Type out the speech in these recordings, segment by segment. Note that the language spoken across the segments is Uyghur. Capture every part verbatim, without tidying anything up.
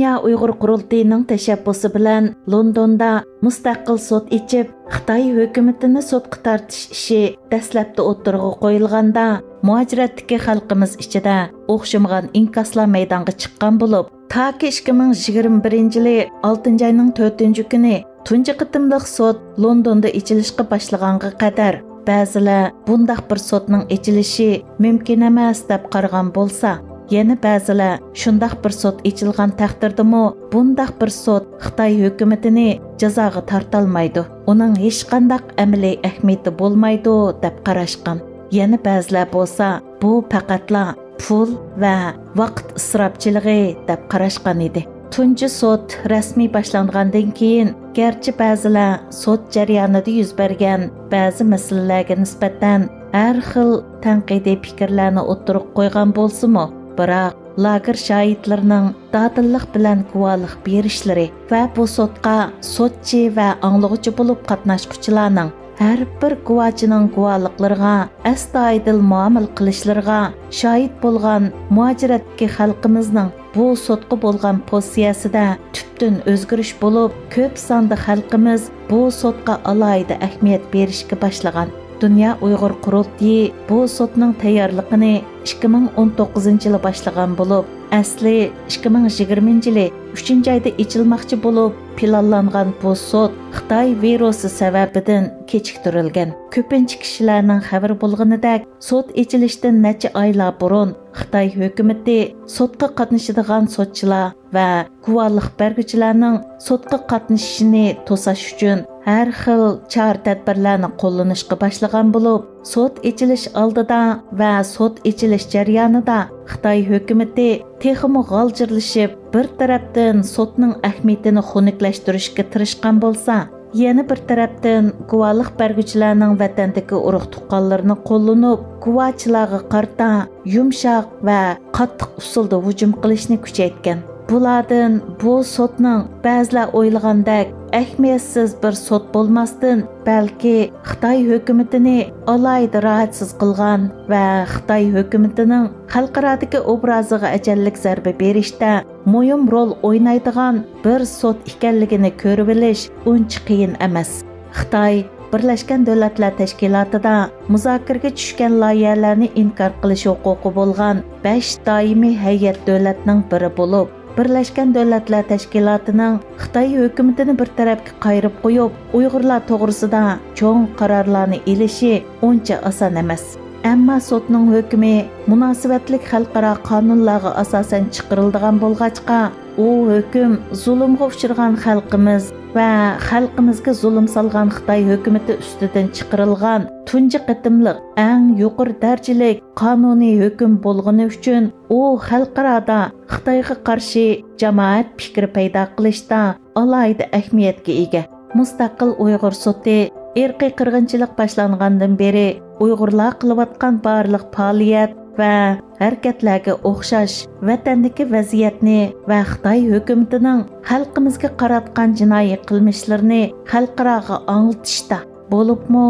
دۇنيا ئۇيغۇر قۇرۇلتىيىنىڭ تەشەببۇسى بىلەن لوندوندا مۇستەقىل سوت ئېچىپ، خىتاي ھۆكۈمىتىنى سوتقا تارتىش ئىشى دەسلەپتە ئوتتۇرىغا قويۇلغاندا، مۇھاجىرەتتىكى خەلقىمىز ئىچىدە ئوخشىمىغان ئىنكاسلار مەيدانغا چىققان بولۇپ، تاكى ئىككى مىڭ يىگىرمە بىرىنچى يىلى ئالتىنچى ئاينىڭ تۆتىنچى كۈنى تۇنجى قېتىملىق سوت لوندوندا ئېچىلىشقا باشلىغانغا قەدەر، بەزىلەر بۇنداق بىر سوتنىڭ ئېچىلىشى مۇمكىن ئەمەس دەپ قارىغان بولسا، يەنە بەزىلەر شۇنداق بىر سوت ئېچىلغان تەقدىردىمۇ، بۇنداق بىر سوت خىتاي ھۆكۈمىتىنى جازاغا تارتالمايدۇ، ئۇنىڭ ھېچقانداق ئەمەلىي ئەھمىيىتى بولمايدۇ دەپ قاراشقان. يەنە بەزىلەر بولسا، بۇ پەقەتلا پۇل ۋە ۋاقىت ئىسراپچىلىقى دەپ قاراشقان ئىدى. تۇنجى سوت رەسمىي باشلانغاندىن كېيىن، گەرچە بەزىلەر سوت جەريانىدا يۈز بەرگەن بەزى مەسىلىلەرگە نىسبەتەن ھەر خىل تەنقىدىي پىكىرلەرنى ئوتتۇرىغا قويغان بولسىمۇ، بىراق لاگېر شاھىتلىرىنىڭ دادىللىق بىلەن گۇۋاھلىق بېرىشلىرى ۋە بۇ سوتقا سوتچى ۋە ئاڭلىغۇچى بولۇپ قاتناشقۇچىلارنىڭ ھەر بىر گۇۋاچىنىڭ گۇۋاھلىقلىرىغا ئەستايىدىل مۇئامىلە قىلىشلىرىغا شاھىت بولغان مۇھاجىرەتتىكى خەلقىمىزنىڭ بۇ سوتقا بولغان پوزىتسىيەسىدە تۈپتىن ئۆزگىرىش بولۇپ، كۆپ ساندا خەلقىمىز بۇ سوتقا ئالاھىدە ئەھمىيەت بېرىشكە باشلىغان. دۇنيا ئۇيغۇر قۇرۇلتىيى بۇ سوتنىڭ تەييارلىقىنى ئىككى مىڭ ئون توققۇزىنچى يىلى باشلىغان بولۇپ، ئەسلى ئىككى مىڭ يىگىرمىنچى يىلى ئۈچىنچى ئايدا ئېچىلماقچى بولۇپ پىلانلانغان بۇ سوت خىتاي ۋىرۇسى سەۋەبىدىن كېچىكتۈرۈلگەن. كۆپىنچە كىشىلەرنىڭ خەۋىرى بولغىنىدەك، سوت ئېچىلىشتىن نەچچە ئايلار بۇرۇن خىتاي ھۆكۈمىتى سوتقا قاتنىشىدىغان سوتچىلار ۋە گۇۋاھلىق بەرگۈچىلەرنىڭ سوتقا قاتنىشىشىنى توساش ئۈچۈن ھەر خىل چارە-تەدبىرلەرنى قوللىنىشقا باشلىغان بولۇپ، سوت ئېچىلىش ئالدىدا ۋە سوت ئېچىلىش جەريانىدا خىتاي ھۆكۈمىتى تېخىمۇ غالجىرلىشىپ، بىر تەرەپتىن سوتنىڭ ئەھمىيىتىنى خۇنۈكلەشتۈرۈشكە تىرىشقان بولسا، يەنە بىر تەرەپتىن گۇۋاھلىق بەرگۈچىلەرنىڭ ۋەتەندىكى ئۇرۇق-تۇغقانلىرىنى قوللىنىپ، گۇۋاچىلارغا قارىتا يۇمشاق ۋە قاتتىق ئۇسۇلدا ھۇجۇم قىلىشنى كۈچەيتكەن. بۇلاردىن بۇ سوتنىڭ بەزىلەر ئويلىغاندەك ئەھمىيەتسىز بىر سوت بولماستىن، بەلكى خىتاي ھۆكۈمىتىنى ئالاھىدە راھەتسىز قىلغان ۋە خىتاي ھۆكۈمىتىنىڭ خەلقئارادىكى ئوبرازىغا ئەجەللىك زەربە بېرىشتە مۇھىم رول ئوينايدىغان بىر سوت ئىكەنلىكىنى كۆرۈۋېلىش ئۇنچە قىيىن ئەمەس. خىتاي بىرلەشكەن دۆلەتلەر تەشكىلاتىدا مۇزاكىرىگە چۈشكەن لايىھەلەرنى ئىنكار قىلىش ھوقۇقى بولغان بەش دائىمىي ھەيئەت دۆلەتنىڭ بىرى بولۇپ، بىرلەشكەن دۆلەتلەر تەشكىلاتىنىڭ خىتاي ھۆكۈمىتىنى بىر تەرەپكە قايرىپ قويۇپ، ئۇيغۇرلار توغرىسىدا چوڭ قارارلارنى ئېلىشى ئۇنچە ئاسان ئەمەس. ئەمما سوتنىڭ ھۆكمى مۇناسىۋەتلىك خەلقئارا قانۇنلارغا ئاساسەن چىقىرىلىدىغان بولغاچقا، ئۇ ھۆكۈم زۇلۇمغا ئۇچرىغان خەلقىمىز ۋە خەلقىمىزگە زۇلۇم سالغان خىتاي ھۆكۈمىتى ئۈستىدىن چىقىرىلغان تۇنجى قېتىملىق ئەڭ يۇقىرى دەرىجىلىك قانۇنىي ھۆكۈم بولغىنى ئۈچۈن، ئۇ خەلقئارادا خىتايغا قارشى جامائەت پىكرى پەيدا قىلىشتا ئالاھىدە ئەھمىيەتكە ئىگە. مۇستەقىل ئۇيغۇر سوتى ئىرقىي قىرغىنچىلىق باشلانغاندىن بېرى ئۇيغۇرلار قىلىۋاتقان بارلىق پائالىيەت ۋە ھەرىكەتلەرگە ئوخشاش، ۋەتەندىكى ۋەزىيەتنى ۋە خىتاي ھۆكۈمىتىنىڭ خەلقىمىزگە قاراتقان جىنايى قىلمىشلىرىنى خەلقئاراغا ئاڭلىتىشتا، بولۇپمۇ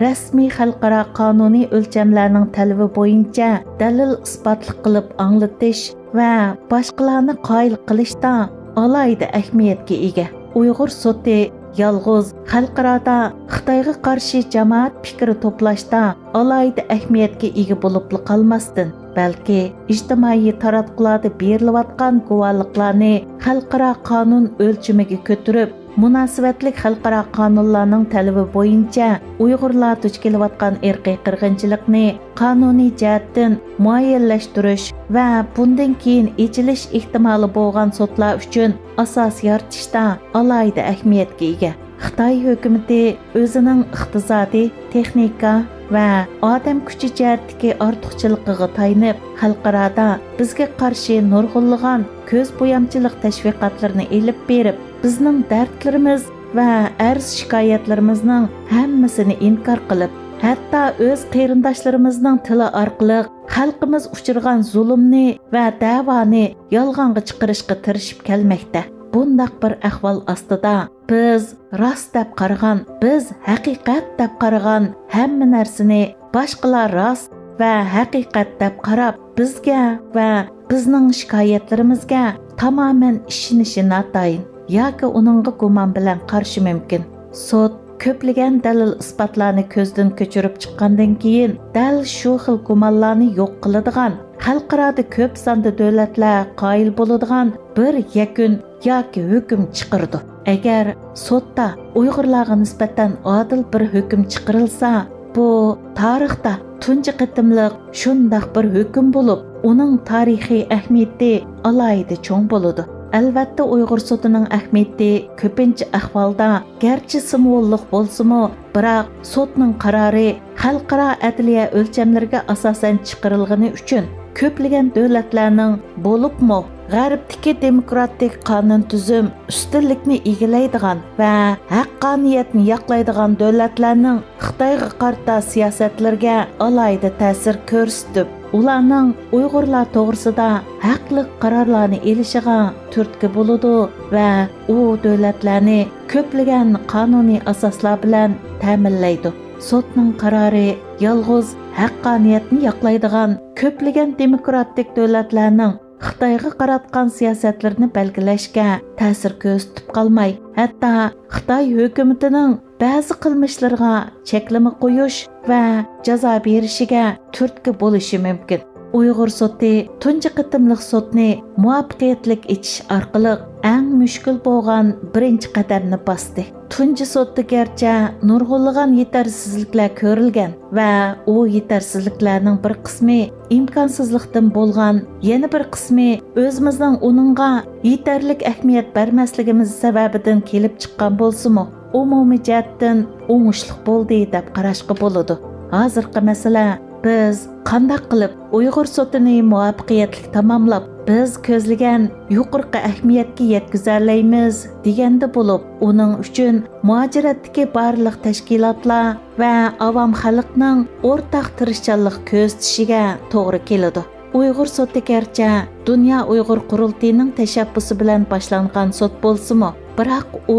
رەسمىي خەلقئارا قانۇنىي ئۆلچەملەرنىڭ تەلىپى بويىچە دەلىل-ئىسپاتلىق قىلىپ ئاڭلىتىش ۋە باشقىلارنى قايىل قىلىشتا ئالاھىدە ئەھمىيەتكە ئىگە. ئۇيغۇر سوتى يالغۇز خەلقئارادا خىتايغا قارشى جامائەت پىكرى توپلاشتا ئالاھىدە ئەھمىيەتكە ئىگە بولۇپلا قالماستىن، بەلكى ئىجتىمائىي تاراتقۇلاردا بېرىلىۋاتقان گۇۋاھلىقلارنى خەلقئارا قانۇن ئۆلچىمىگە كۆتۈرۈپ، مۇناسىۋەتلىك خەلقئارا قانۇنلارنىڭ تەلىپى بويىچە ئۇيغۇرلار دۇچ كېلىۋاتقان ئىرقىي قىرغىنچىلىقنى قانۇنىي جەھەتتىن مۇئەييەنلەشتۈرۈش ۋە بۇندىن كېيىن ئېچىلىش ئېھتىمالى بولغان سوتلار ئۈچۈن ئاساس يارىتىشتا ئالاھىدە ئەھمىيەتكە ئىگە. خىتاي ھۆكۈمىتى ئۆزىنىڭ ئىقتىسادىي، تېخنىكا ۋە ئادەم كۈچى جەھەتتىكى ئارتۇقچىلىقىغا تايىنىپ، خەلقئارادا بىزگە قارشى نۇرغۇنلىغان كۆز بويامچىلىق تەشۋىقاتلىرىنى ئېلىپ بېرىپ، بىزنىڭ دەردلىرىمىز ۋە ئەرز-شىكايەتلىرىمىزنىڭ ھەممىسىنى ئىنكار قىلىپ، ھەتتا ئۆز قېرىنداشلىرىمىزنىڭ تىلى ئارقىلىق خەلقىمىز ئۇچرىغان زۇلۇمنى ۋە دەۋانى يالغانغا چىقىرىشقا تىرىشىپ كەلمەكتە. بۇنداق بىر ئەھۋال ئاستىدا بىز راست دەپ قارىغان، بىز ھەقىقەت دەپ قارىغان ھەممە نەرسىنى باشقىلار راست ۋە ھەقىقەت دەپ قاراپ، بىزگە ۋە بىزنىڭ شىكايەتلىرىمىزگە تامامەن ئىشىنىشى ناتايىن ياكى ئۇنىڭغا گۇمان بىلەن قارىشى مۇمكىن. سوت كۆپلىگەن دەلىل-ئىسپاتلارنى كۆزدىن كۆچۈرۈپ چىققاندىن كېيىن، دەل شۇ خىل گۇمانلارنى يوق قىلىدىغان، خەلقئارادا كۆپ ساندا دۆلەتلەر قايىل بولىدىغان بىر يەكۈن ياكى ھۆكۈم چىقىرىدۇ. ئەگەر سوتتا ئۇيغۇرلارغا نىسبەتەن ئادىل بىر ھۆكۈم چىقىرىلسا، بۇ تارىختا تۇنجى قېتىملىق شۇنداق بىر ھۆكۈم بولۇپ، ئۇنىڭ تارىخىي ئەھمىيىتى ئالاھىدە چوڭ بولىدۇ. ئەلۋەتتە، ئۇيغۇر سوتىنىڭ ئەھمىيىتى كۆپىنچە ئەھۋالدا گەرچە سىمۋوللۇق بولسىمۇ، بىراق سوتنىڭ قارارى خەلقئارا ئەدلىيە ئۆلچەملىرىگە ئاساسەن چىقىرىلغىنى ئۈچۈن، كۆپلىگەن دۆلەتلەرنىڭ، بولۇپمۇ غەربتىكى دېموكراتىك قانۇن تۈزۈم ئۈستۈنلۈكنى ئىگىلەيدىغان ۋە ھەققانىيەتنى ياقلايدىغان دۆلەتلەرنىڭ خىتايغا قارىتا سىياسەتلىرىگە ئالاھىدە تەسىر كۆرسىتىپ، ئۇلارنىڭ ئۇيغۇرلار توغرىسىدا ھەقلىق قارارلارنى ئېلىشىغا تۈرتكە بولىدۇ ۋە ئۇ دۆلەتلەرنى كۆپلىگەن قانۇنىي ئاساسلار بىلەن تەمىنلەيدۇ. سوتنىڭ قارارى يالغۇز ھەققانىيەتنى ياقلايدىغان كۆپلىگەن دېموكراتىك دۆلەتلەرنىڭ خىتايغا قاراتقان سىياسەتلىرىنى بەلگىلەشكە تەسىر كۆرسىتىپ قالماي، ھەتتا خىتاي ھۆكۈمىتىنىڭ بەزى قىلمىشلىرىغا چەكلىمە قويۇش ۋە جازا بېرىشىگە تۈرتكە بولۇشى مۇمكىن. ئۇيغۇر سوتى تۇنجى قېتىملىق سوتنى مۇۋەپپەقىيەتلىك ئېچىش ئارقىلىق ئەڭ مۈشكۈل بولغان بىرىنچى قەدەمنى باستى. تۇنجى سوتتا گەرچە نۇرغۇنلىغان يېتەرسىزلىكلەر كۆرۈلگەن ۋە ئۇ يېتەرسىزلىكلەرنىڭ بىر قىسمى ئىمكانسىزلىقتىن بولغان، يەنە بىر قىسمى ئۆزىمىزنىڭ ئۇنىڭغا يېتەرلىك ئەھمىيەت بەرمەسلىكىمىز سەۋەبىدىن كېلىپ چىققان بولسىمۇ، ئومۇمىي جەھەتتىن ئوڭۇشلۇق بولدى دەپ قاراشقا بولىدۇ. ھازىرقى مەسىلە، بىز قانداق قىلىپ ئۇيغۇر سوتىنى مۇۋەپپەقىيەتلىك تاماملاپ، بىز كۆزلىگەن يۇقىرىقى ئەھمىيەتكە يەتكۈزەلەيمىز دېگەندە بولۇپ، ئۇنىڭ ئۈچۈن مۇھاجىرەتتىكى بارلىق تەشكىلاتلار ۋە ئاۋام خەلقنىڭ ئورتاق تىرىشچانلىق كۆرسىتىشىگە توغرا كېلىدۇ. ئۇيغۇر سوتى گەرچە دۇنيا ئۇيغۇر قۇرۇلتىيىنىڭ تەشەببۇسى بىلەن باشلانغان سوت بولسىمۇ، بىراق ئۇ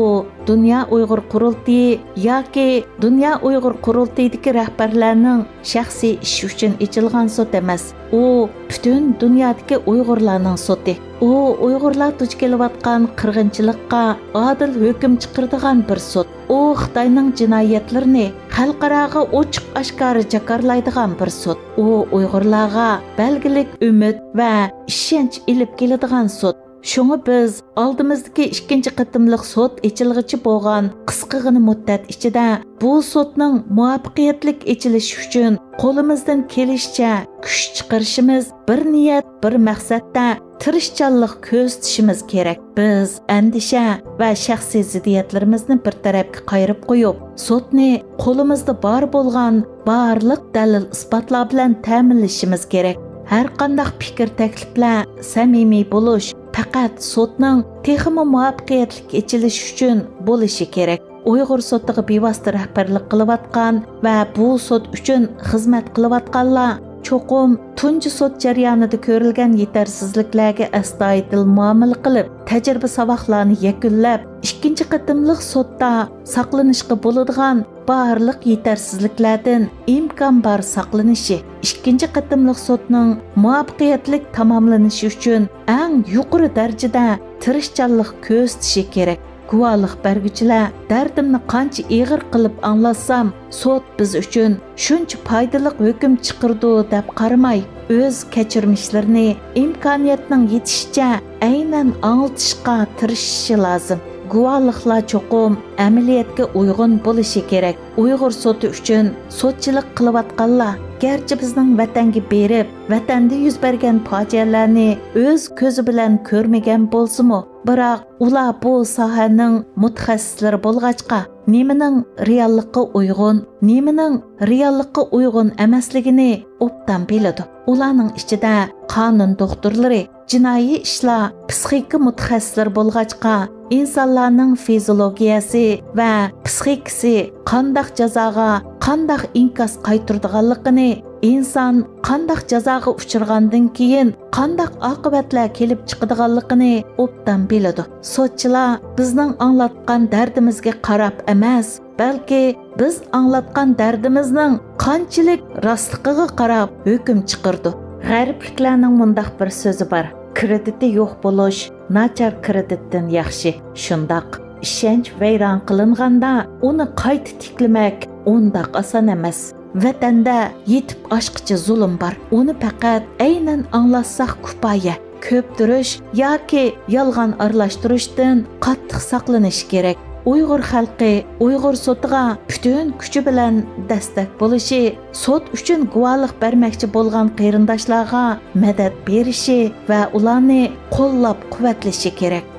دۇنيا ئۇيغۇر قۇرۇلتىيى ياكى دۇنيا ئۇيغۇر قۇرۇلتىيىدىكى رەھبەرلەرنىڭ شەخسىي ئىشى ئۈچۈن ئېچىلغان سوت ئەمەس. ئۇ پۈتۈن دۇنيادىكى ئۇيغۇرلارنىڭ سوتى. ئۇ ئۇيغۇرلار دۇچ كېلىۋاتقان قىرغىنچىلىققا ئادىل ھۆكۈم چىقىرىدىغان بىر سوت. ئۇ خىتاينىڭ جىنايەتلىرىنى خەلقئاراغا ئوچۇق-ئاشكارا جاكارلايدىغان بىر سوت. ئۇ ئۇيغۇرلارغا بەلگىلىك ئۈمىد ۋە ئىشەنچ ئېلىپ كېلىدىغان سوت. شۇڭا بىز ئالدىمىزدىكى ئىككىنچى قېتىملىق سوت ئېچىلغىچە بولغان قىسقىغىنە مۇددەت ئىچىدە بۇ سوتنىڭ مۇۋەپپەقىيەتلىك ئېچىلىشى ئۈچۈن قولىمىزدىن كېلىشىچە كۈچ چىقىرىشىمىز، بىر نىيەت، بىر مەقسەتتە تىرىشچانلىق كۆرسىتىشىمىز كېرەك. بىز ئەندىشە ۋە شەخسىي زىددىيەتلىرىمىزنى بىر تەرەپكە قايرىپ قويۇپ، سوتنى قولىمىزدا بار بولغان بارلىق دەلىل-ئىسپاتلار بىلەن تەمىنلىشىمىز كېرەك. ھەرقانداق پىكىر-تەكلىپلەر، سەمىمىي بولۇش پەقەت سوتنىڭ تېخىمۇ مۇۋەپپەقىيەتلىك ئېچىلىشى ئۈچۈن بولۇشى كېرەك. ئۇيغۇر سوتىغا بىۋاسىتە رەھبەرلىك قىلىۋاتقان ۋە بۇ سوت ئۈچۈن خىزمەت قىلىۋاتقانلار چوقۇم تۇنجى سوت جەريانىدا كۆرۈلگەن يېتەرسىزلىكلەرگە ئەستايىدىل مۇئامىلە قىلىپ، تەجرىبە-ساۋاقلارنى يەكۈنلەپ، ئىككىنچى قېتىملىق سوتتا ساقلىنىشقا بولىدىغان بارلىق يېتەرسىزلىكلەردىن ئىمكان بار ساقلىنىشى، ئىككىنچى قېتىملىق سوتنىڭ مۇۋەپپەقىيەتلىك تاماملىنىشى ئۈچۈن ئەڭ يۇقىرى دەرىجىدە تىرىشچانلىق كۆرسىتىشى كېرەك. گۇۋاھلىق بەرگۈچىلەر دەردىمنى قانچە ئېغىر قىلىپ ئاڭلاتسام، سوت بىز ئۈچۈن شۇنچە پايدىلىق ھۆكۈم چىقىرىدۇ دەپ قارىماي، ئۆز كەچۈرمىشلىرىنى، ئىمكانىيەتنىڭ يېتىشىچە ئەينەن ئاڭلىتىشقا تىرىشىشى لازىم. گۇۋاھلىقلار چوقۇم ئەمەلىيەتكە ئۇيغۇن بولۇشى كېرەك. ئۇيغۇر سوتى ئۈچۈن سوتچىلىق قىلىۋاتقانلار گەرچە بىزنىڭ ۋەتەنگە بېرىپ، ۋەتەندە يۈز بەرگەن پاجىئەلەرنى ئۆز كۆزى بىلەن كۆرمىگەن بولسىمۇ، بىراق ئۇلار بۇ ساھەنىڭ مۇتەخەسسىسلىرى بولغاچقا، نېمىنىڭ رېئاللىققا ئۇيغۇن، نېمىنىڭ رېئاللىققا ئۇيغۇن ئەمەسلىكىنى ئوبدان بىلىدۇ. ئۇلارنىڭ ئىچىدە قانۇن دوختۇرلىرى، جىنايى ئىشلار پسىخىكا مۇتەخەسسىسلىرى بولغاچقا، ئىنسانلارنىڭ فىزىولوگىيەسى ۋە پسىخىكىسى قانداق جازاغا قانداق ئىنكاس قايتۇرىدىغانلىقىنى، ئىنسان قانداق جازاغا ئۇچرىغاندىن كېيىن قانداق ئاقىۋەتلەر كېلىپ چىقىدىغانلىقىنى ئوبدان بىلىدۇ. سوتچىلار بىزنىڭ ئاڭلاتقان دەردىمىزگە قاراپ ئەمەس، بەلكى بىز ئاڭلاتقان دەردىمىزنىڭ قانچىلىك راستلىقىغا قاراپ ھۆكۈم چىقىرىدۇ. غەربلىكلەرنىڭ مۇنداق بىر سۆزى بار: «كىرېدىتى يوق بولۇش ناچار كىرېدىتتىن ياخشى.» شۇنداق، ئىشەنچ ۋەيران قىلىنغاندا، ئۇنى قايتا تىكلىمەك ئۇنداق ئاسان ئەمەس. ۋەتەندە يېتىپ ئاشقىچە زۇلۇم بار. ئۇنى پەقەت ئەينەن ئاڭلاتساق كۇپايە. كۆپتۈرۈش ياكى يالغان ئارىلاشتۇرۇشتىن قاتتىق ساقلىنىش كېرەك. ئۇيغۇر خەلقى ئۇيغۇر سوتىغا پۈتۈن كۈچى بىلەن دەستەك بولۇشى، سوت ئۈچۈن گۇۋاھلىق بەرمەكچى بولغان قېرىنداشلارغا مەدەت بېرىشى ۋە ئۇلارنى قوللاپ-قۇۋۋەتلىشى كېرەك.